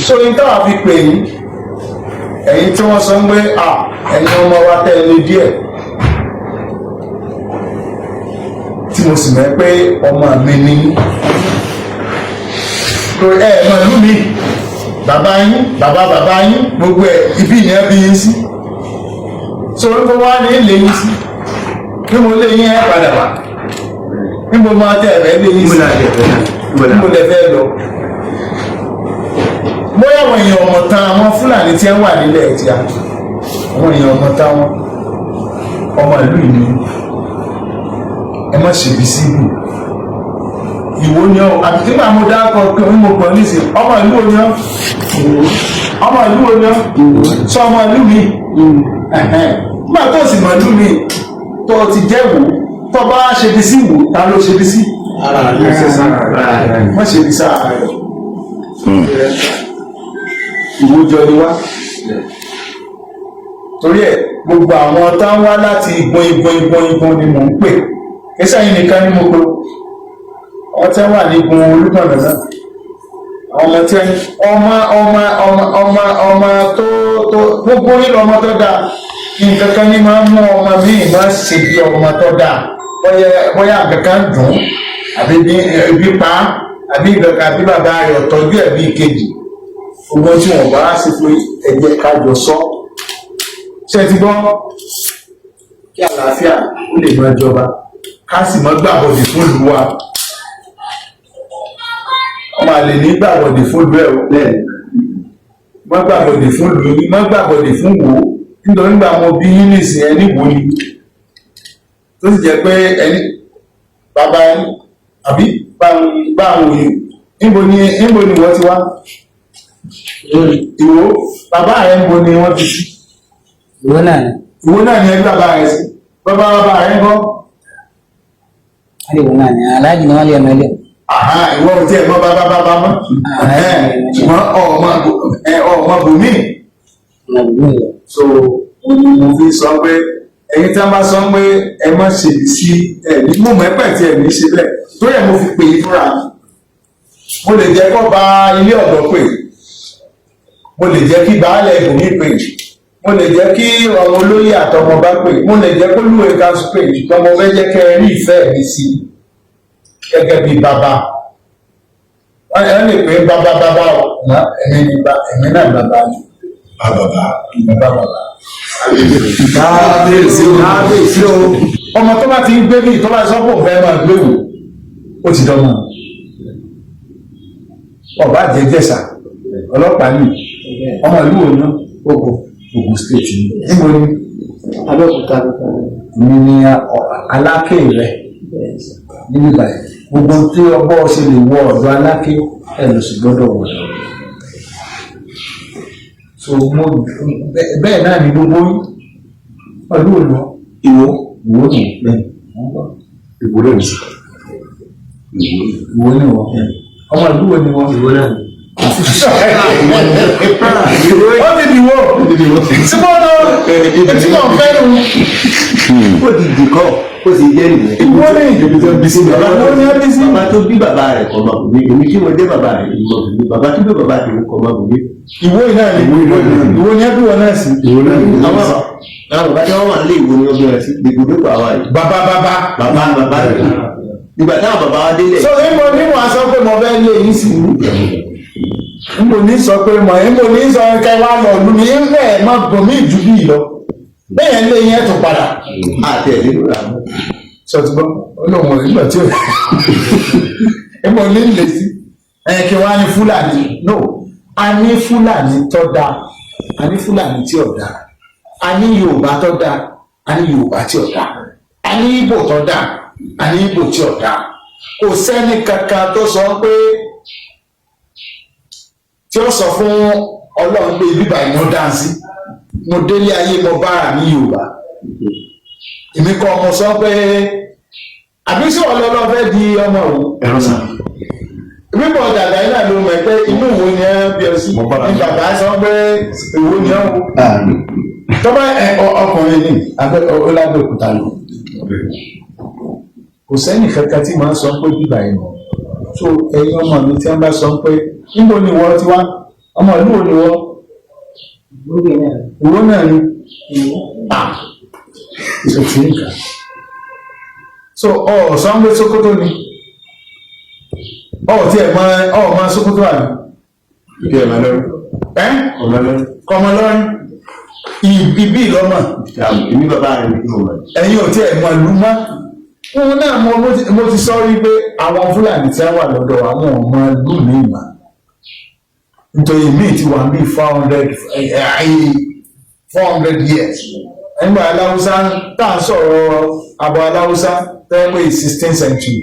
So ní táwa fi pè yín, ẹ̀yin tí wọ́n sọ ń pé à ẹ̀yin ọmọ wa tẹ́ ẹ lé díẹ̀, tí mo sì mọ̀ pé ọmọ mi ni yín. Ẹ mọ̀ ìlú mi, bàbá yín, bàbá bàbá yín, gbogbo ẹ̀ ibi ìyẹn bí yín sí. So níbo wá ní ilé yín sí? Bí mo lé yín ẹ padà wá, níbo máa tẹ ẹ̀rẹ́ lé yín sí? Níbo lẹ fẹ́ lọ? Bóyá àwọn èèyàn ọmọ tán, àwọn Fúlàní tí wọ́n wà nílẹ̀ tí a, àwọn èèyàn ọmọ tán, wọn ọmọ ìlú yìí ni. Ẹ má ṣe bí síbù. Ìwọ ni ọ àti tí màá mo dákọ pé mo pọ̀ nísìn. Ọmọ ìlú wo ni ọ? Ọmọ ìlú wo ni ọ? Sọ ọmọ ìlú mi. Nígbà tó sì mọ ìlú mi tó ti jẹ́ wò, tó bá ṣe bí sí wò, ta ló ṣe bí sí? Má ṣe bí sáà rẹ̀. Ìwòjọ ni wá. Torí ẹ, gbogbo àwọn tá ń wá láti igun igun igun igun ni mò ń pè. Kẹsàn yìí nìkan ni mo pè. Àwọn tí wọ́n wà ní igun Olúgbọ̀nà náà, àwọn ọmọ tí ọmọ ọmọ ọmọ ọmọ ọmọ tó gbogbo yín lọmọ tó dáa. Nǹkan kan ní máa ń mú ọmọ míì máa ṣe bí ọmọ tó dáa. Bóyá nǹkan kan dùn, àbí ebi pa, àbí nǹkan kan, àbí bàbá rẹ̀ ọ̀tọ́jú ẹ̀ bí kejì. Gbogbo tí wọ́n bá ṣe pé ẹ jẹ́ ká jọ sọ. Ṣé ti gbọ́? Kí àlàáfíà ó lè máa jọba, ká sì má gbàbọ̀dè fún ìlú wa. Ọmọ àlè ní gbàbọ̀dè fún ìlú ẹ̀ o. Má gbàbọ̀dè fún ìlú yín, má gbàbọ̀dè fún wò ó. Nítorí nígbà mo bí yín nìsín, ẹni wò ni, tó sì jẹ́ pé ẹni bàbá ẹni àbí báwọn òye. Níbo ni wọ́n ti wá? Ìwó. Bàbá rẹ̀, níbo ni wọ́n ti sí? Ìwọ náà ni. Ìwó náà ni ẹbí bàbá rẹ̀ sí. Bàbá bàbá rẹ̀ ń kọ́? Wọ́n lè wọ́n náà ni aláàjì ni wọ́n lè ẹ̀mọ́ ilé. Àhá, ìwọ ò tiẹ̀ mọ̀ bàbá bàbá mọ́, ṣùgbọ́n ọmọ bùnmí. Ọmọ ìlú yẹn. So mo fi sọ pé ẹ̀yin tí wọ́n bá sọ pé ẹ má ṣe sí ẹ ní mo mọ̀ ẹ́pẹ̀ tí ẹ ní ṣe bẹ́ẹ̀ tó yẹ, mo fi pè é fúnra mi. Mo lè jẹ́ kó ba ilé ọ̀dọ́ pè, mo lè jẹ́ kí baálẹ̀ ibòmí pè, mo lè jẹ́ kí ọmọ olóyè àtọmọba pè, mo lè jẹ́ kó lúwe kanṣu pè, ṣùgbọ́n mo fẹ́ jẹ́ kẹ́ ẹ rí ìfẹ́ mi sí gẹ́gẹ́ bí bàbá. Wọ́n lè pè é bàbá bàbá o, èmi ni èmi náà bàbá ni bàbá bàbá bàbá. Kábíyèsí o, kábíyèsí o. Ọmọ tó bá ti ń gbé bíi tó bá sọ pé òun fẹ́ máa gbé wò, ó ti dánmọ̀. Ọba jẹjẹsà ọlọ́pàá ní ọmọ ìlú wo ná? Ogun. Ogun State ni. Níbo ni? Abẹ́òkúta. Mi ni Aláké rẹ níbí báyìí. Gbogbo tí ọgbọ́ ṣe lè wọ ọ̀dọ̀ Aláké ẹ̀ lọ sí gbọ́dọ̀ wọ̀ lọ. So mo bẹ́ẹ̀ náà ni gbogbo yín ọdún òní. Ìwó. Ìwó nù bẹ́ẹ̀. Ìwó náà ní sí. Ìwó ni wọ́n. Ọmọ ìlú wo ni wọ́n? Ìwọ náà ni. Ó ti dìwọ́ tí mo lọ tí mo fẹ́ nu. Ó ti dì kọ́, ó sì jẹ́ nìyẹn. Ìwó ni. Ibi tí wọ́n bí sí Bàbá ìwó ni ẹ bí sí. Bàbá tó bí bàbá rẹ̀ kọ́ máa bù mí. Èmi tí mo dé bàbá rẹ̀ ìmọ̀ bù mí. Bàbá tó bí bàbá tèmi kọ́ máa bù mí. Ìwó yìí náà ni. Ìwó ni ẹ bí wọn náà sí. Ìwó náà ni. Àwọn bàbá tí wọ́n wà nílé, Ìwó ni wọ́n bí wọn sí gbègbèdókò àwa yìí. Bàbá bàbá. Bàbá bàbá rẹ̀ ìgbà táwọn bàbá wa délẹ̀. So níbo ní wàá sọ pé mo fẹ́ lé yín sí? Níbo ní sọ pé mo níbo ní sọ kẹ wá lọ lù mí ń bẹ́ẹ̀ má bò mí jù bí lọ bẹ́ẹ̀ lé yín ẹ̀ tún padà. Àti ẹ̀ nínú rà mọ́. Sọtúbọ olóhùn ìgbà tí ó níbo ní lè sí ẹ kí wọ́n á ní Fúlàní. No, a ní Fúlàní tó dáa, a ní Fúlàní tí ò dáa, a ní Yorùbá tó dáa, a ní Yorùbá tí ò dáa, a ní Ìgbò tó dáa, a ní Ìgbò tí ò dáa. Kò sẹ́ni kankan tó sọ pé tí ó sọ fún Ọlọ́run pé bíbá ìná dá sí. Mo délé ayé, mo bára ní Yorùbá. Èmi kọ́ ọmọ sọ pé àbí sí ọlọ́lọ́ fẹ́ di ọmọ òun. Ẹ̀rọ sà. Bíbọ̀ dàgbà yìí náà ló mọ̀ pé inú wo ni ẹ bí ọ sí. Mo bára ní mi. Bàbá sọ pé èwo ni ọ wò tọ́ba ẹ ọkùnrin ní abẹ́ ọlábẹ́òkúta lọ. Kò sẹ́nì kankan tí màá sọ pé bíbá yìí mọ̀. So ẹ̀yin ọmọ mi tí wọ́n bá sọ pé níbo ni wọ́n ti wá. Ọmọ ìlú wo ni wọ́n? Ìwó náà ni. Ṣe ti ń kà. So ọ̀sán gbé Sókótó ni. Ọ̀ tí ẹ̀ mọ ọ̀ mọ Sókótó àná. Ìdí ẹ̀ máa lọ́rùn. Ẹ́ Ọmọ lọ́rùn. kọmọ lọ́rin. Ibi ìlọ́mọ̀. Èmi bàbá rẹ̀ ní mo mọ̀. Ẹ̀yin ò tí ẹ̀ mọ ìlú mọ́. Òun náà mo ti sọ rí pé àwọn Fúlàní tí wọ́n wà lọ́dọ̀ àwọn ọmọ ìlú mi mà. Nítorí míì ti wà ní 400 years. Nígbà aláwùsá tá à ń sọ̀rọ̀ àbọ̀ aláwùsá tẹ́lẹ̀ pé 16th century.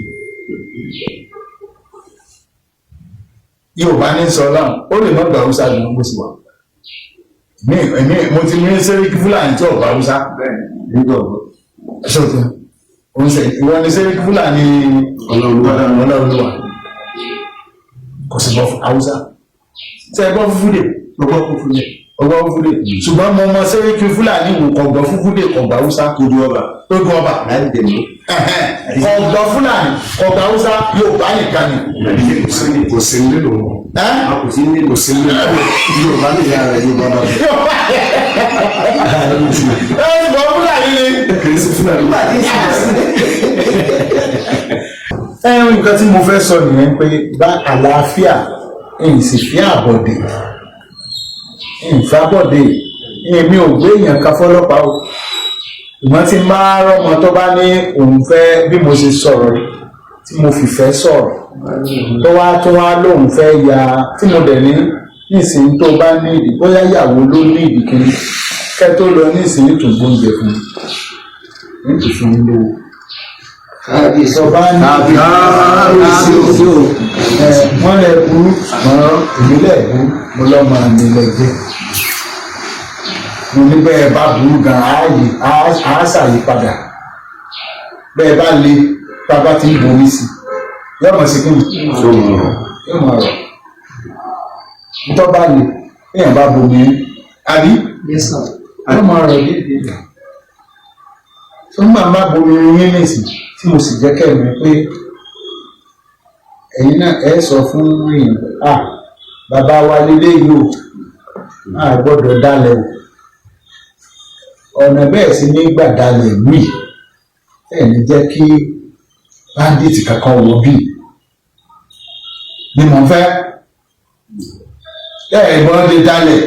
Yorùbá ní sọ láwọn, ó lè má gba Haúsá gan bó sì wà. Èmi mo ti ní Sẹ́ríkì Fúlàní tí ò gba Haúsá. Nígbà ọ̀gbọ́n. Ṣòtún, òun ṣe ìwọ ni Sẹ́ríkì Fúlàní Ọlọ́runlúwà. Kò sì gbọ́ Haúsá. Ṣé ẹ gbọ́ Fúfúdè? Mo gbọ́ fúnfún yẹn. Ọgbọ́n Fúfúdè. Ṣùgbọ́n mo mọ Sẹ́ríkì Fúlàní wò kọ̀gbọ́ Fúfúdè kọ̀gbọ́ Haúsá. Tó du ọba. Tó dun ọba. Láti dẹ̀ mú. Kọ̀gbọ́ Fúlàní kọ̀gbọ́ Haúsá Yorùbá nìkan ni. Kò sí nílò wọn. Ẹ́ A kò sí nílò. Kò sí nílò. Yorùbá ní ìyá rẹ̀ Yorùbá bá bẹ̀. Yorùbá ẹ gbọ́ Fúlàní ni. Kì í sí Fúlàní. Ẹ̀rùn nǹkan tí mo fẹ́ sọ nìyẹn pé bá àlàáfíà ẹ̀yìn sì fi àbọ̀dè ìfàbọ̀dè èmi ò gbé èèyàn kan fọlọ́pàá o. Ìmọ̀ tí máa rọ́mọ tó bá ní òun fẹ́ bí mo ṣe sọ̀rọ̀ yìí, tí mo fìfẹ́ sọ̀rọ̀ tó wá tó wá lóun fẹ́ ya tí mo dẹ̀ ní nísìnyí tó bá ní ìdí bóyá ìyàwó ló ní ìdí kìíní kẹ́ tó lọ nísìnyí tó gbóúnjẹ fún un ní tòfin lówó. Tó bá ní Kábíyèsí o. Wọ́n lẹ burú ṣùgbọ́n èmi lẹ̀ burú mo lọ́mọ mi lẹ jẹ́. Mo ní bẹ́ẹ̀ bá burú gan ààyè á ṣàyípadà. Bẹ́ẹ̀ bá le tá a bá ti ń bomi sí i yóò mọ̀ sí kí ni yóò mọ̀ rọ̀. Ntọ́ bá le èèyàn bá bomi rí àbí Yes, sir. yóò mọ̀ rọ̀ déédéé. Tó ń gbà má bomi rí yín nìsín tí mo sì jẹ́ kẹ́mi pé ẹ̀yin náà ẹ sọ fún èèyàn pé ah bàbá wa lélẹ́yìí o, a gbọ́dọ̀ dalẹ̀ o. Ọ̀nà bẹ́ẹ̀ sì ní gbà dalẹ̀ mí ẹ̀ ní jẹ́ kí bandit kankan wọ bí ni mò ń fẹ́. Ẹ̀ gbọ́n lè dalẹ̀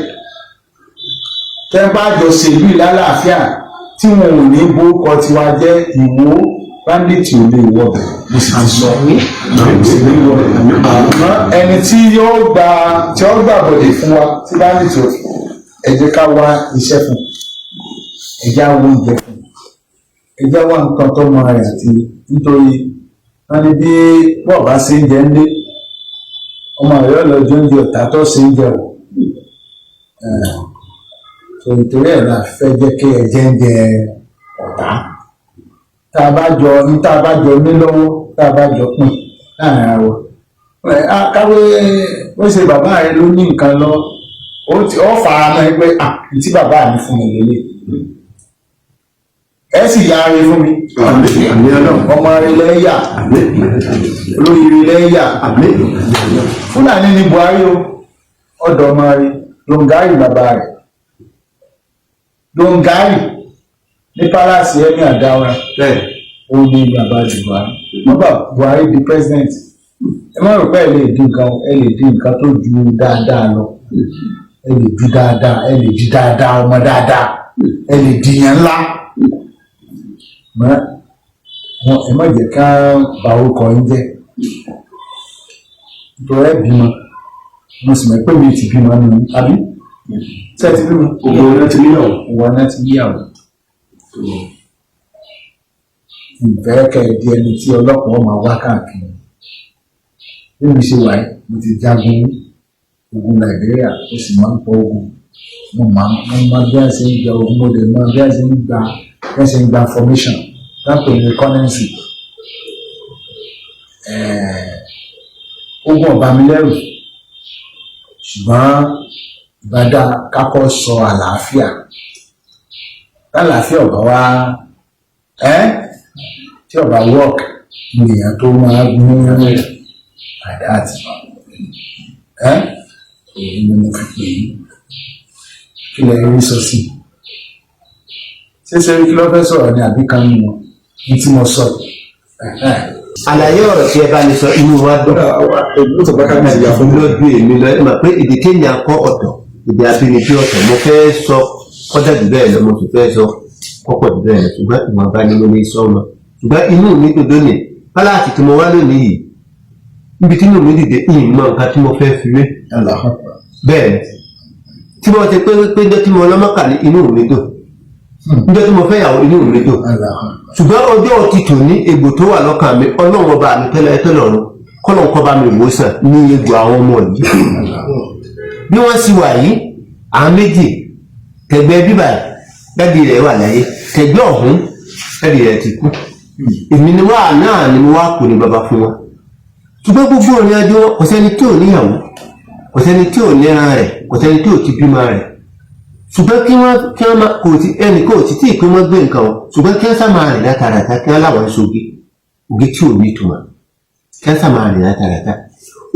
tẹ́ bá jọ ṣèlú ìlàlàáfíà tí wọn ò ní borúkọ tiwa jẹ́ Ìwó bandit ò lè wọbẹ̀ mo sì ti sọ sì ní wọbẹ̀. Àmọ́ ẹni tí yóò gba tí ó gbà bọ̀dẹ̀ fún wa tí bandit ò ẹ jẹ́ ká wá iṣẹ́ fún ẹ jẹ́ àwọn oúnjẹ fún ẹ jẹ́ wá nǹkan tó mọ rẹ̀ àti nítorí wọ́n ní bí bọ́ọ̀ bá ṣe ń jẹ ń lé ọmọ rẹ̀ lọ jẹ oúnjẹ ọ̀tá tó ṣe ń jẹ wọ̀. So nítorí ẹ̀ la fẹ́ jẹ́ kí ẹ jẹ ń jẹ ọ̀tá. Tá a bá jọ ní tá a bá jọ ní lọ́wọ́ tá a bá jọ pín láàrin ara wa. Káwé ó ṣe bàbá rẹ ló ní nǹkan lọ ó fara mọ́ ẹ pé à ní tí bàbá mi fún mi lélẹ̀. Ẹ sì ya are fún mi. Ọmọ rẹ lẹ́yà olóríire lẹ́yà. Fúlàní ni Buhari o, ọ̀dọ̀ ọmọ rẹ Dongari bàbá rẹ̀. Dongari ní palace Emir Daura ó ní bàbá Buhari. Wọ́n bá Buhari di president. Ẹ má rò pé ẹ lè di nǹkan, ẹ lè di nǹkan tó ju dáadáa lọ. Ẹ lè ju dáadáa, ẹ lè di dáadáa ọmọ dáadáa, ẹ lè di yẹn ńlá. Ẹ má jẹ́ ká ba orúkọ yín jẹ́. Nítorí ẹ bímọ, mo sì mọ̀ pé mi ti bímọ nínú, àbí? Ṣé ẹ ti bímọ? Ògbó náà ti níyàwó. Òwò náà ti níyàwó. Ìfẹ́ kẹ́ ẹ di ẹni tí ọlọ́pàá máa wá káàkiri. Bí mi ṣe wà yìí, mo ti jagun ogun Nàìjíríà, ó sì máa ń pọ̀ ogun. Mo máa ń bí a ṣe ń gba ogun, mo dẹ̀ máa bí a ṣe ń gba bí a ṣe ń gba formation, dápò ní reconnaissance. Ogun ọ̀bà mi lẹ́rù, ṣùgbọ́n ìbádá kákọ́ sọ àlàáfíà. Lálàáfíà ọ̀bà wá tí ọ̀bà work ni èèyàn tó máa mú àdá àti Èyí ni mo fi pè yín. Kí lẹ rí sọ sí i? Ṣé Sẹ́ríkí ló fẹ́ sọ̀rọ̀ ni àbí kan nínú wọn? Ní tí mo sọ yìí. Ẹ̀hẹ́n. Àlàyé ọ̀rọ̀ tí ẹ bá mi sọ, inú wa dùn. Ó sọ pé kábíyèsí yà fún mi. Lójú èmi lọ, ẹ mọ̀ pé èdè téèyàn kọ́ ọ̀tọ̀, èdè abínibí ọ̀tọ̀. Mo fẹ́ sọ kọ́dà jù bẹ́ẹ̀ lọ, mo sì fẹ́ sọ kọ́pọ̀ jù bẹ́ẹ̀ lọ, ṣùgbọ́n ìwọ̀nba ni mo lè sọ ọmọ. Ṣùgbọ́n inú mi dùn lónìí, pálásì tí mo wá lónìí yìí, níbi tí inú mi dìde, ìmọ̀ nǹkan tí mo fẹ́ fi wé. Bẹ́ẹ̀ ni, tí mo ti pé pé njọ́ tí mo lọ́mọ́kà ní, inú mi dùn. Njọ́ tí mo fẹ́ yàwó, inú mi dùn. Ṣùgbọ́n ọjọ́ ti tò ní egbò tó wà lọ́kàn mi, Ọlọ́run ọba mi tẹ́lẹ̀ tẹ́lẹ̀ ọ̀run kọ́lọ́n kọ́ bá mi wò sàn ní egbò àwọn ọmọ yìí. Bí wọ́n sì wà yìí, àwọn méjì tẹ̀gbẹ́ bíbà dádì rẹ̀ wà láyé, tẹ̀gbẹ́ ọ̀hún dádì rẹ̀ ti kú. Èmi ni wà náà ni mo wá kù ní baba fún wọn. Ṣùgbọ́n gbogbo ìrìn àjò wọn, kò sẹ́ni tí ò níyàwó, kò sẹ́ni tí ò níran rẹ̀, kò sẹ́ni tí ò ti bímọ rẹ̀. Ṣùgbọ́n kí wọ́n máa kò tí ẹnì kò tí tí ìpín wọn gbé nǹkan wọn, ṣùgbọ́n kí wọ́n sá máa rìn látàràtà, kí wọ́n láwọn ń soge oge tí ò ní ìtumọ̀, kí wọ́n sá máa rìn látàràtà.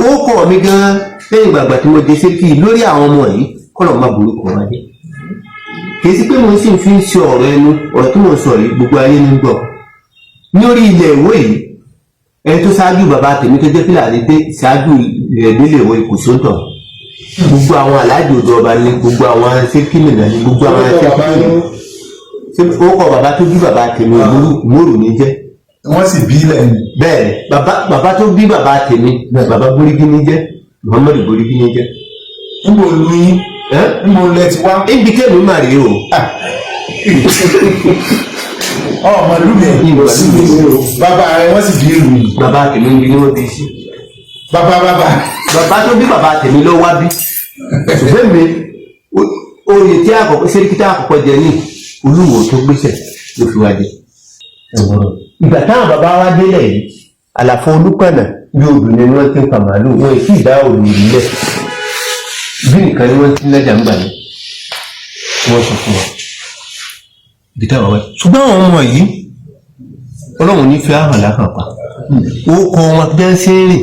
Ó kọ̀ mí gan-an lẹ́yìn ìgbàgbà tí mo dé sétí lórí àwọn ọmọ yìí, kọ́lọ̀ má burúkú wọn dé. Kì í sí pé mo sì fi ń ṣe ọ̀rọ̀ ẹnu, ọ̀rọ̀ tí mo sọ yìí gbogbo ayé ní gbọ́. Lórí ilẹ̀ ìwé yìí, ẹni tó ṣáájú bàbá tèmi tó jẹ́ Fúlàní dé ṣáájú rẹ̀ délé ìwé kò sóńtọ̀. Gbogbo àwọn aláàjì odò ọba ni, gbogbo àwọn sẹ́kìmìnà ni, gbogbo àwọn sẹ́kìmìnà. Ó kọ bàbá tó bí bàbá tèmi Mòrò ní jẹ́. Wọ́n sì bí ilẹ̀ ni. Bẹ́ẹ̀ ni, bàbá tó bí bàbá tèmi, bàbá Bórígí ní jẹ́, Muhammadu Bórígí ní jẹ́. Níbo lu yín? Ẹ́? Níbo lẹ ti wá? Ibi tẹ́mi mà rèé o. Ọmọ ìlú mi kò sí mi. Bàbá rẹ wọ́n sì bí ìlú yìí. Bàbá tèmi ni wọ́n bí sí. Bàbá bàbá. Bàbá tó bí bàbá tèmi ló wá bí. Ṣùgbọ́n mi, oyè tí àkọ́kọ́ sẹ́ríkì tí àkọ́kọ́ jẹ ní Olúwo tó gbéṣẹ̀ ló fi wá jẹ. Ìgbà táwọn bàbá wa délẹ̀ yìí, àlàfo Olúkànnà bí obìnrin ni wọ́n ti ń pa màálù, wọn ì sì dá òlù ìlẹ̀. Bí nìkan ni wọ́n ti ń lẹ́jà ń gbà ní. Wọ́n sọ fún wa. Ibi táwọn wá. Ṣùgbọ́n àwọn ọmọ yìí, Ọlọ́run ní fi àhàn lákàn pa. Ó kọ wọn bí wọ́n ṣe ń rìn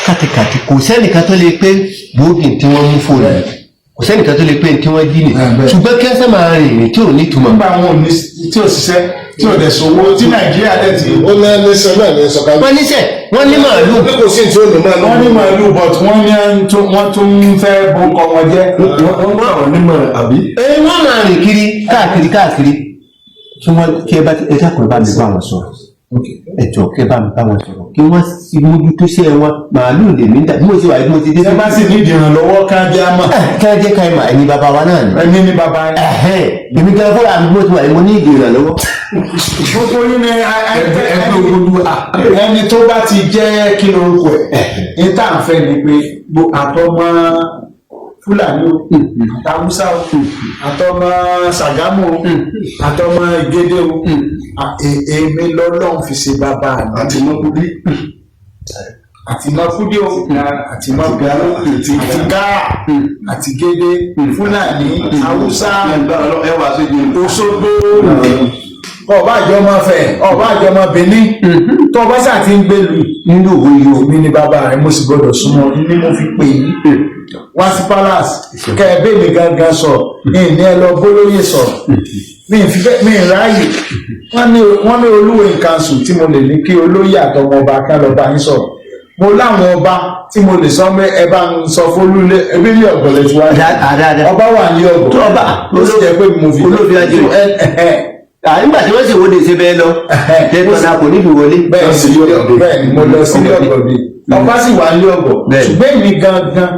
kàtìkàtì, kò sẹ́nìkan tó lè pé gbòógì tí wọ́n mú fóònù, kò sẹ́nìkan tó lè pé tí wọ́n jí nì, ṣùgbọ́n kí wọ́n sá máa rìn ìrìn tí ò ní ìtumọ̀. Nígbà wọn ò ní tí ò ṣiṣẹ́, tí ò dẹ̀ sówó, tí Nàìjíríà dẹ̀ ti. Ó ní ẹni sọ náà ní sọ ká. Wọ́n níṣẹ́, wọ́n ní màálù. Pé kò sí tí ó ní máa Wọ́n ní màálù, but wọ́n ní wọ́n tún ń fẹ́ borúkọ wọn jẹ́. Wọ́n bá àwọn onímọ̀ àbí. Ẹ wọ́n máa rìn kiri káàkiri káàkiri kí wọ́n kí ẹ bá ẹ dákun, ẹ bá mi bá wọn sọ̀rọ̀, ẹ jọ̀ọ́, kí ẹ bá mi bá wọn sọ̀rọ̀, kí wọ́n sì mójútó sí ẹ wọn. Màálù lèmi ń dà bí mo ṣe wà bí mo ti dé. Ṣé bá sì ní ìdìrànlọ́wọ́ ká jẹ́ àmọ́. Kí wọ́n jẹ́ ká ẹ mà ẹni bàbá wa náà ni. Ẹni ní bàbá yẹn. Ẹ̀hẹ́n, èmi gan fúnra mi bí mo ti wà yìí, mo ní ìdí ìrànlọ́wọ́. Gbogbo yín ni Ẹgbẹ́ olúwa. ẹni tó bá ti jẹ́ kí lorúkọ ẹ̀ ní tá à ń fẹ́ ni pé àtọmọ Fúlàní o, àtàwùsá o, àtọmọ Ṣàgámù o, àtọmọ Ìgédé o, èmi lọ́lọ́run fi ṣe bàbá mi. Àti mọ́kúdí. Àti mọ́kúdí o, àti mọ́kúdí, àti Gáà, àti Gédé, Fúlàní, Haúsá, Ẹ wà sí ju. Òṣogbo, ọba àjọmọ Ifẹ̀, ọba àjọmọ Benin, tó ọba sáà ti ń gbèlú Nínú òwe yìí o. èmi ni bàbá rẹ, mo sì gbọ́dọ̀ súnmọ́ ní mo fi pè yín wá sí palace kẹ ẹ bẹ́ẹ̀ mi gangan sọ ní ní ẹ lọ bólóyè sọ mi ì fi bẹ́ẹ̀ mi ì ráàyè. Wọ́n ní olúwo council tí mo lè ní kí olóyè àtọmọ ọba kí wọ́n lọ bá yín sọ̀rọ̀. Mo láwọn ọba tí mo lè sọ pé ẹ bá ń sọ fólúlé ebi ní ọ̀gọ̀lẹ̀ tí wàá Dáadáa. ọba wà ní ọgọ̀ Tó ọba. ó sì jẹ́ pé mo fi Olófin ajé. Nígbà tí wọ́n sì wọlé ṣe bẹ́ẹ̀ lọ, tẹ́tọ́lá kò ní fi wọlé. Bẹ́ẹ̀ ni, bẹ́ẹ̀ ni, mo lọ sílé ọ̀gọ̀dẹ, ọba sì wà nílé ọ̀gọ̀. Bẹ́ẹ̀ ni. Ṣùgbọ́n èmi gangan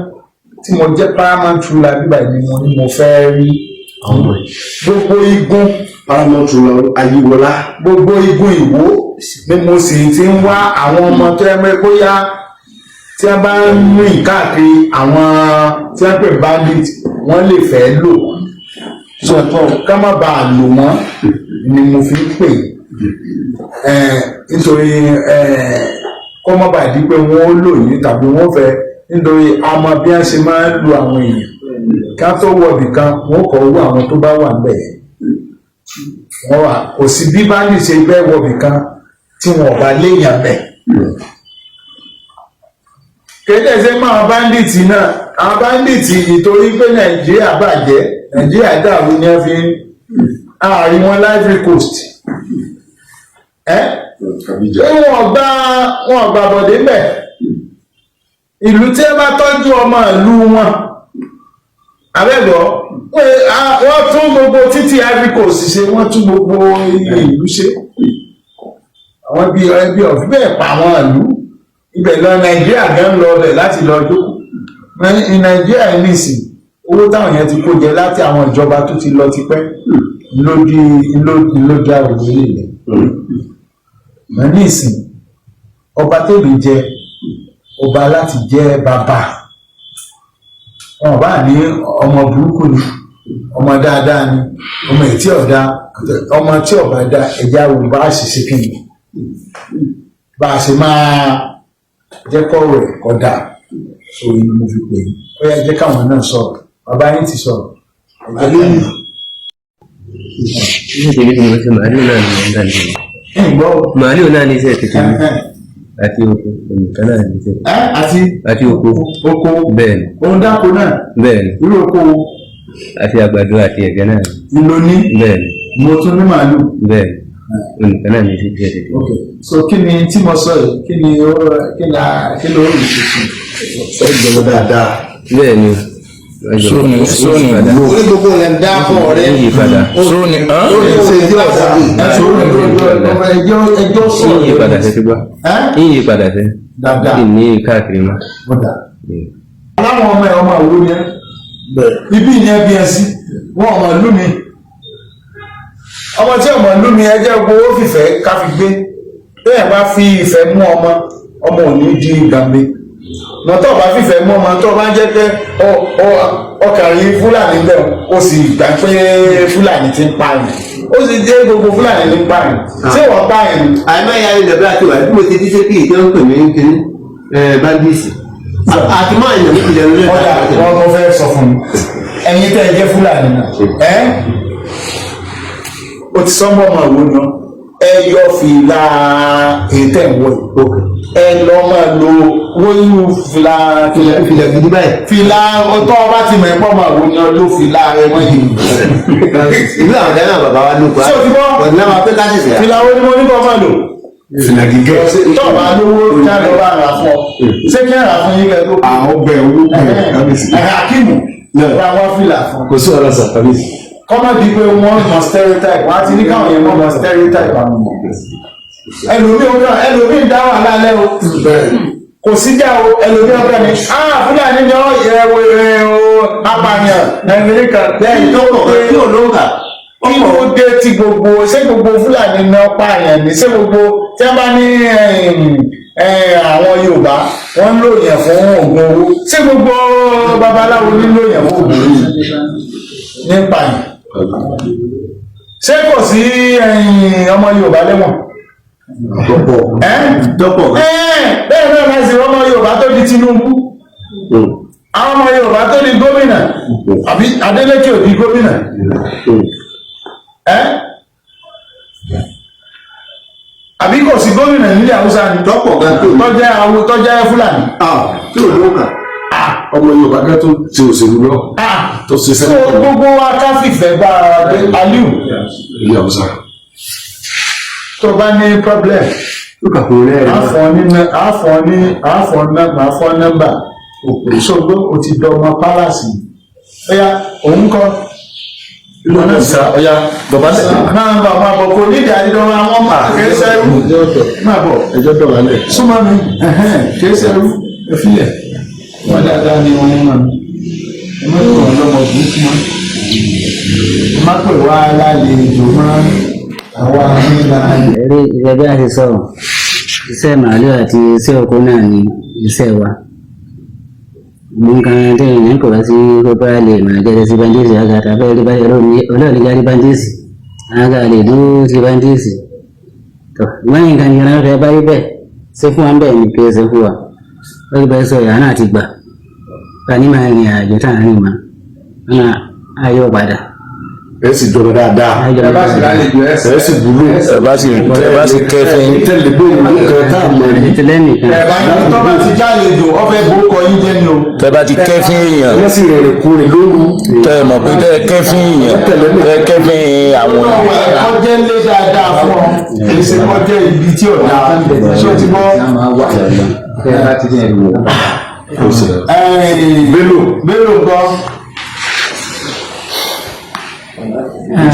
tí mo jẹ́ paramount ruler bíbá ni mo ní mo fẹ́ rí gbogbo igun. Paramount ruler Ayíwọlá. Gbogbo igun Ìwó ni mo sì ti ń wá àwọn ọmọ tó yẹ pé bóyá tí wọ́n bá ń rìn káàkiri, àwọn tí wọ́n pè bandit, wọ́n lè fẹ́ lò wọ́n, so ká má bàa lò wọ́n ni mo fi ń pè ẹ, nítorí ẹ kó má bàa di pé wọ́n ó lò yín tàbí wọ́n fẹ́, nítorí a mọ bí wọ́n ṣe máa ń lu àwọn èèyàn ká tó wọbì kan, wọ́n kọ́ owó àwọn tó bá wà níbẹ̀ yẹn. Wọ́n wà kò sí bí bandit ṣe bẹ́ẹ̀ wọbì kan tí wọn ò bá léèyàn bẹ̀. Kéde ṣe mọ́ àwọn bandits náà, àwọn bandits ìtorí pé Nàìjíríà bàjẹ́, Nàìjíríà dàrú ní ẹ fi ń àárín wọn l'Ivory Coast ẹ́ Abidjan. pé wọ́n gba bọ̀dé mbẹ̀. Ìlú tí ẹ bá tọ́jú ọmọ ìlú wọn abẹ́gbọ́, wọ́n tún gbogbo títí Ivory Coast ṣe, wọ́n tún gbogbo ìlú ṣe. Àwọn bíi ẹbí ọ̀fìn bẹ́ẹ̀ pa àwọn ìlú ibẹ̀ lọ. Nàìjíríà gan lọ bẹ̀ láti lọ jókòó ní Nàìjíríà yìí nìsín. Owó táwọn yẹn ti kó jẹ láti àwọn ìjọba tó ti lọ tipẹ́ lójú lójú àwòrán ilẹ̀ mọ nísìn. Ọba tèmi jẹ, ọba láti jẹ bàbá wọn bá ní ọmọ burúkú ni, ọmọ dáadáa ni, ọmọ ètí ọ̀dà, ọmọ tí ọba dá ẹ̀já wo bá a ṣe ṣe kí ni bá a ṣe máa jẹ́ kọ́rọ̀ ẹ̀ kọ́ dáa. So ni mo fi pè é, ó yá, jẹ́ káwọn náà sọ̀rọ̀. Bàbá yín ti sọ̀rọ̀. Ẹ jẹ́ káwọn- Iṣẹ́ tèmi tí mo ṣe, màálù náà ni mo ń dà ní. Ẹ̀ ń gbọ́. Màálù náà ní iṣẹ́ tèmi àti oko nìkan náà ní iṣẹ́. Ẹ àti Àti oko. Oko? Bẹ́ẹ̀ ni. Òun dáko náà? Bẹ́ẹ̀ ni. Irú oko wo? Àti àgbàdo àti ẹ̀gẹ́ náà ni. Ló ní? Bẹ́ẹ̀ ni. Mo tún ní màálù. Bẹ́ẹ̀ ni, nìkan náà ní iṣẹ́ tèmi. Ok, so kí ni tí mo sọ yìí, kí ni ó kí ni kí ló rí ṣe sí? Ẹ jẹun dáadáa. Bẹ́ẹ̀ ni. Sóni sóni. Orí gbogbo rẹ̀ ń dá fún ọ̀rẹ́. Ń yí padà. Sóni. Orí ṣe tí ọ̀sán. Ẹjọ́ ẹjọ́ Ń sọ̀rọ̀. yí padà, ṣe ti gbọ́? Ẹ́ Ń yí padà ṣe. Dáadáa. Kí ní káàkiri mọ́. Bọ́dà aláwọn ọmọ ẹ̀, ọmọ àwo ni ẹ́, ibi ni ẹ bí ẹ sí wọn, ọmọ ìlú mi, ọmọ tí ọmọ ìlú mi, ẹ jẹ́ gbowó fìfẹ́ ká fi gbé. Bẹ́ẹ̀ bá fi ìfẹ́ mú ọmọ, ọmọ ò ní di gàmbé. Mọ̀tọ́ bá fìfẹ́ mú ọmọ tó bá jẹ́ pé ọkàn rí Fúlàní bẹ́ẹ̀, ó sì gbà pé Fúlàní ti ń pààyàn, ó sì jẹ́ gbogbo Fúlàní ní pààyàn. Ṣé wọ́n pààyàn ni? Àìmọ́ ìyá ilẹ̀ bí a ti wà bí mo ti díṣe kí ìjọ ń pè mí ní kíní bandits àti mọ́ àyàn mi ti lẹ́nu lẹ́nu. Ọ̀dà wọn, mo fẹ́ sọ fún mi, ẹ̀yin tẹ́ ẹ jẹ́ Fúlàní náà, ẹ́ o ti sọ́nbọ̀ ọmọ ìwò náà, ẹ yọ fìlà ètò ẹ̀wọ̀ yìí, ẹ lọ máa lo wóyú fìlà. Fìlà gidi báyìí. Fìlà ọtọ́ ọba ti mọ̀ ẹ̀pọ̀ ọmọ ìwò náà ló fìlà rẹ mọ́ yìí. Ìlú àwọn dáná bàbá wa ló pa. Ṣé o ti gbọ́? Ọ̀dùnú náà máa pé ká ṣẹ̀ṣẹ̀. Fìlà wo ni mo ní kọ́ máa lò? Fìlà gígẹ́. Tọ́ ọba lówó kí á lọ bá ra fún ọ, ṣé kí á rà fún yín kẹ́ tó? Àwọn bẹ̀ olókùn kábíyèsí. Ẹ̀hẹ́ Akíìmù ra wá fìlà fún. Kò sí ọ̀rọ̀ sà, kábíyèsí. Kọ́mọ̀ di pé wọ́n mọ stereotype wọ́n á ti ní káwọn yẹn mọ̀ stereotype àwọn ọmọ ẹlòmíì ó kàn, ẹlòmíì ń dá wàhálà lẹ́ o, kò síjà o, ẹlòmíì ọkàn ni ah Fúlàní ni ọ yẹ wo ẹ o, apààyàn ẹnìyí kan. Bẹ́ẹ̀ tó pọ̀ pé tí ò ló ń kà. Kí ló dé tí gbogbo, ṣé gbogbo Fúlàní ni ọ pààyàn ni? Ṣé gbogbo tí wọ́n bá ní àwọn Yorùbá wọ́n ń lò yẹn fún oògùn owó, ṣé gbogbo babaláwo ní lò yẹn fún oògùn owó ní pààyàn? Ṣé kò sí ọmọ Yorùbá lẹ́wọ̀n? Tọ́pọ̀. Ẹ́ Tọ́pọ̀. ẹ́ bẹ́ẹ̀ náà láti ọmọ Yorùbá tó di Tinubu, àwọn ọmọ Yorùbá tó di gómìnà, àbí Adeleke ò di gómìnà? Ẹ́ àbí kò sí gómìnà nílẹ̀ Haúsá ni? Tọ́pọ̀ gan tó. Tọ́jẹ́ awo, tọ́jẹ́ Fúlàní. Tí ò ló ń kà. Ọmọ Yorùbá kan tó ṣe òṣèlú lọ. Tó ṣe So sẹ́nẹ̀tọ̀ gbogbo wa ká fìfẹ́ bá ara wa gbé. Aliu, ilé Haúsá. tó bá ní problem, Ó kà fún rẹ̀. àáfọ̀ ní àáfọ̀ nọ́mbà Òṣogbo, o ti dọmọ pálásì. Ọ̀yá òun kọ́ Ìlú Haúsá, ọ̀ya dọ̀bálẹ̀. Máa bọ̀, máa bọ̀, kò nídìí àdídọ́wọ́ àwọn ọmọ kìí ṣẹ́rú, máa bọ̀. Ẹjọ́ dọ̀bálẹ̀. Súnmọ́ mi. Ẹ̀hẹ́n, kìí ṣẹ́rú, ẹ fílẹ̀ wọ́n dáadáa ni wọ́n mọ̀ mi. Ẹ má pè wọ́n lọ́mọ burúkú mọ́, ẹ má pè wá lálejò mọ́, àwa nílà. Eré ìṣe bí a ṣe sọ̀rọ̀, iṣẹ́ màálù àti iṣẹ́ oko náà ni iṣẹ́ wa. Nǹkan tí èèyàn kò bá sí kó bá lè máa jẹ́ sí bandits àgàtà bẹ́ẹ̀ rí báyìí olóòlì jáde bandits àgà lè dúró sí bandits tó wọ́n nǹkan yẹn fẹ́ báyìí bẹ́ẹ̀ ṣe fún wa bẹ́ẹ̀ ni kì í ṣe fún wa wọ́n ti bẹ́ẹ̀ sọ ìyá náà ti gbà ká ní máa rìn àjò tá à ń rìn mọ́ wọn ayọ̀ padà. Ẹ sì jọba dáadáa. Ayọ̀ Ẹ bá sì padà. lálejò ẹ Ẹ sì wúlò. Ẹ bá sì kẹfìn. Tẹ̀lé bóyá ìlú kan tá a mọ̀ rí. Tìlẹ́nìkan. Ẹni tó bá ti jálejò ọfẹ́ borúkọ yín jẹ́ ni o. Tẹ́ bá ti kẹ́fín èèyàn, Wọ́n sì rìnrìn kúrìn lóru. tẹ́ ẹ mọ̀ pé tẹ́ ẹ kẹ́fín èèyàn, tẹ́ ẹ kẹ́fín àwọn. Kọjẹ́ lé dáadáa fún ọ, kì í ṣe kọjẹ́ ibi tí ò dáa. Ṣé o ti gbọ́? Bello. Bello nǹkan.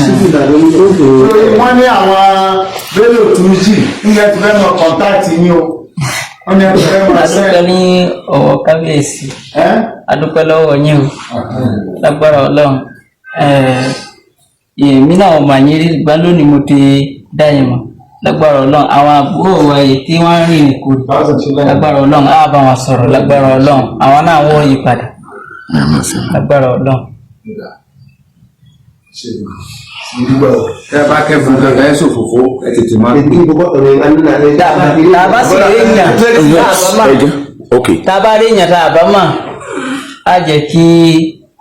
Torí wọ́n ní àwọn Bello Turji nígbà tí fẹ́ mọ contact yín o. Wọ́n ní ẹni fẹ́ mọ sẹ́. Adúpẹ́ ní ọwọ́ kábíyèsí. Adúpẹ́ lọ́wọ́ yín o, lágbára Ọlọ́run. Èmi náà mà yín rí gbá lónìí, mo ti dá yín mọ̀. Lágbára Ọlọ́run, àwọn àbúrò wa yìí tí wọ́n ń rìn kò, lágbára Ọlọ́run, á bá wọn sọ̀rọ̀. Lágbára Ọlọ́run, àwọn náà wọ́n yí padà, lágbára Ọlọ́run. Ẹ bá kẹ́fún kankan, ẹ ṣòfófó, ẹ tètè máa. Tá a bá sì rí èèyàn tá a bá mà, Ẹ jẹ́ ok. tá a bá rí èèyàn tá a bá mà, á jẹ́ kí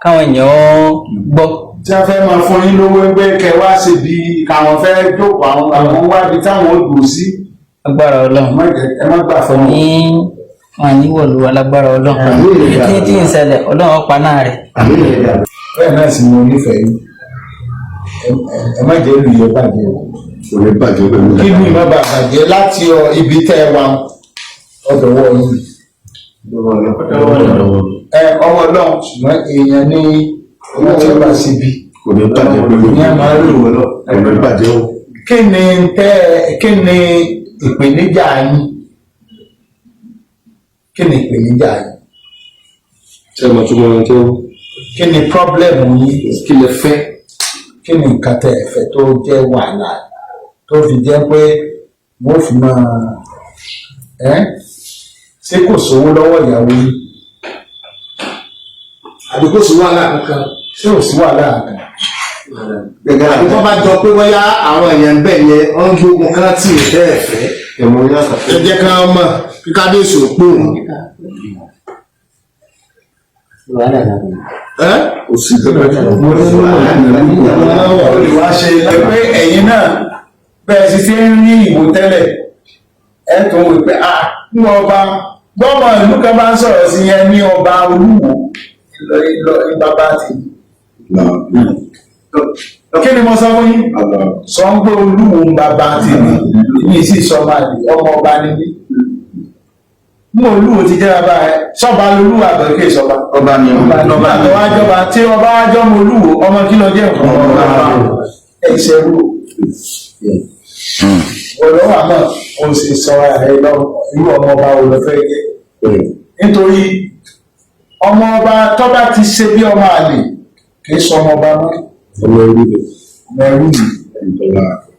káwọn èèyàn gbọ́. Tí wọ́n fẹ́ máa fún yín lówó pé kẹ wá ṣe bí káwọn fẹ́ jókòó, àwọn wá ibi táwọn ó dùn sí. Agbára Ọlọ́run. Ẹ má gbà fún wọn. Ní wọn ní wọ̀lú wa, lágbára Ọlọ́run. Tí tí ń ṣẹlẹ̀, Ọlọ́run ọ̀pá náà rẹ̀. Bẹ́ẹ̀ náà sì mo nífẹ̀ẹ́ yín. Ẹ má jẹ́ ìlú yẹn bàjẹ́ o. Kò ní bàjẹ́ pẹ̀lú. Kí ìlú yìí má bàa bàjẹ́ láti ibi tẹ́ ẹ wà, ọ̀dọ̀ wọ̀ yín. Ẹ ọwọ́ Ọlọ́run, ṣùgbọ́n èèyàn ní ọmọ tí ó bá ṣe bí. Kò ní bàjẹ́ pẹ̀lú. Ní ẹ máa ń lò. Kò ní bàjẹ́ o. Kí ni tẹ́ kí ni ìpèníjà yín? Kí ni ìpèníjà yín? Ṣé ẹ mọ̀ tó mọ̀ tó? Kí ni problem yín? Kí lẹ fẹ́? Kí ni nǹkan tẹ́ ẹ fẹ́ tó jẹ́ wàhálà tó fi jẹ́ pé wọ́n fi máa ẹ́? Ṣé kò sówó lọ́wọ́ ìyàwó yín? Àbí kò sí wàhálà kankan? Ṣé ò sí wàhálà kankan? Àbí tó bá jọ pé bóyá àwọn èèyàn ń bẹ̀ yẹn, wọ́n ń gbógun kan tì í bẹ́ẹ̀ fẹ́. Ẹ̀mọ yóò sọ. Ẹ jẹ́ ká mọ̀ kí kábíyèsí ò pò wọ́n. Ẹ́ Kò sí kankan. Mo ní ó lè wá ṣe pé ẹ̀yin náà bẹ́ẹ̀ sì ṣe ń rí ìwò tẹ́lẹ̀, ẹ̀ tó wò pé a ń ọba gbọ́mọ ìlú kan bá ń sọ̀rọ̀ sí yẹn ní ọba Olúwo lọ bàbá ti. Kí ni mo sọ fún yín? Sọ ń gbé Olúwo ń bàbá tèmi, ní sì sọ máa lè ọmọ ọba ni mí. Mú Olúwo ti jẹ́ bàbá rẹ, sọba lolúwo àbẹ̀kẹ́ sọba. Ọba ni ọba nígbà tó wá jọba, tí ọba wá jọmọ Olúwo, ọmọ kí ló jẹ́? Ọmọ ọba ẹ ìṣẹ́rú ọlọ́wà náà ó sì sọ ẹ lọ irú ọmọ ọba wo ló fẹ́ jẹ́, nítorí ọmọ ọba tó bá ti ṣe bí ọmọ àlè kì í sọ ọmọ ọba mọ́. Ọmọ ẹrú ni. Ọmọ ẹrú ni.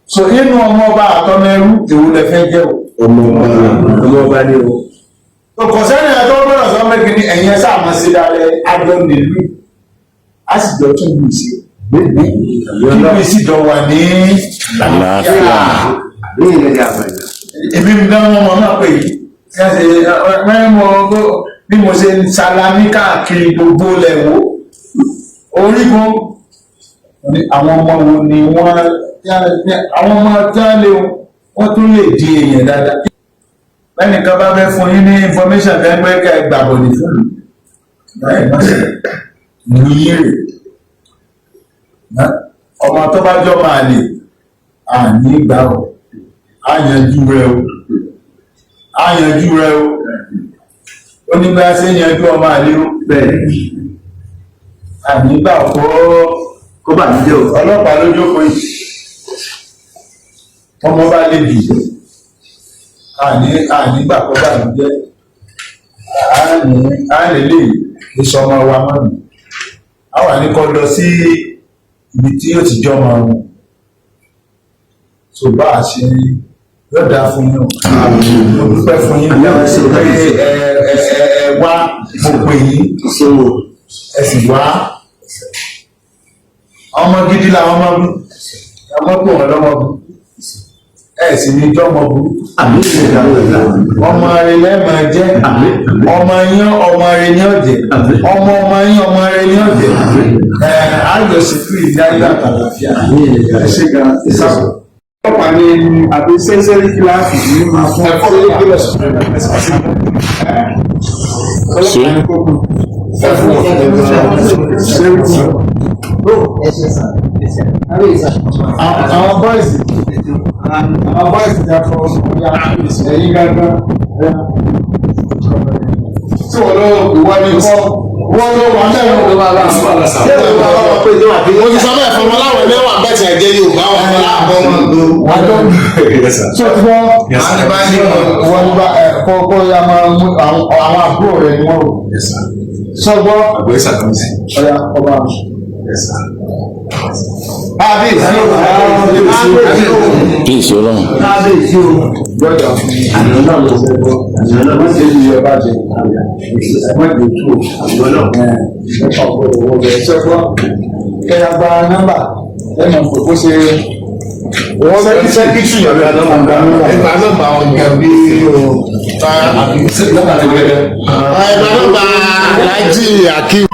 So inú ọmọ ọba àtọmọ ẹrú, èwo lẹ fẹ́ jẹ́ o? Ọmọ ọba. Ọmọ ọba ni o. Kò sẹ́ni ẹ̀ tó gbọ́dọ̀ sọ pé kí ni ẹ̀yin ẹ̀ sáà máa ṣe dáadáa, àjọ nílùú á sì jọ tún lù sí kí lù sí jọ wà ní Àlàáfíà. Ní ìrẹ̀lẹ̀ àbàlẹ̀. Èmi ń dán wọn náà pé bí mo ṣe ń salami káàkiri gbogbo lẹ̀wọ́ orígun ní àwọn ọmọ wo ni wọ́n, àwọn ọmọ tí wọ́n lé wọ́n tún lè di èèyàn dáadáa. Lẹ́nìkan bá fẹ́ fún yín ní information fẹ́ pé ká ẹ gbàbọ̀dì fún mi báyìí, má ṣe ìlú yín rè. Ọmọ tó bá jọ máa lè àní gbà ó, á yanjú rẹ o, á yanjú rẹ o. Ó ní bá a ṣe ń yanjú ọmọ àlè o. Bẹ́ẹ̀. Àní gbà kó Kó bà mí jẹ́ o. Ọlọ́pàá ló jókòó yìí, ọmọ bá lè bì, àní gbà kó bà mí jẹ́, àní lè ìsọmọ wa mọ́nù, a wà ní kó lọ sí ibi tí yóò ti jọmọ wọn. Tó bá a ṣe yóò dáa fún yín o. Mo dúpẹ́ fún yín pé ẹ ẹ ẹ ẹ wá, mo pè yín, ẹ sì wá. Ọmọ gidi làwọn ọmọ bú, ọmọ pò wọn lọmọ bú, ẹ sì ní jọmọ bú. Ọmọ rẹ lẹ́ẹ̀mọ jẹ́, ọmọ yín ọmọ rẹ ní ọ̀jẹ̀, ọmọ ọmọ yín ọmọ rẹ ní ọ̀jẹ̀. Ẹ ayọ̀ sí fún ìdí ayé àtàlàfíà. Ẹ ṣe gan. Ẹ sábà. Ọlọ́pàá ni àbí sẹ́sẹ́rí kíláàsì ní máa fún ọlọ́pàá ní kókò. Sẹ́ríkì. Àwọn bọ́ìsì, àwọn bọ́ìsì ti afọ ọ̀ya ẹ̀yìn gángan. Tí wọ́n lọ ìwọ ni kọ́, wọ́n lọ wà mẹ́rin. Mo ti sọ bẹ́ẹ̀ fún ọmọ láwọn ẹlẹ́wà bẹ́ẹ̀ tí ẹ jẹ́ Yorùbá wọn fún láàbọ̀ wọn lò. Àjọ tí o ti gbọ́ wọ́n ní bá ẹ kọ́ kọ́ ya máa mú àwọn àbúrò rẹ̀ ni wọ́n rò. Sọ́gbọ́ ọ̀ya ọba mi. Kábíyèsí o. Kíyèsí Ọlọ́run. Kábíyèsí o. Gbọ́dọ̀ fún mi. Sẹ́gbọ́ wọ́n ṣe é yọ bàjẹ́ wọ́n lè tú o. Ẹ̀ ọ̀gbọ́dọ̀ wọ bẹ̀ sẹ́gbọ́ kẹ́yà gba nọ́mbà ẹ̀ mọ̀ pé kó ṣe. Wọ́n sẹ́kítì ẹgbà nọ́mbà wọn gan bí o. Ẹgbà nọ́mbà Alhaji Akeem.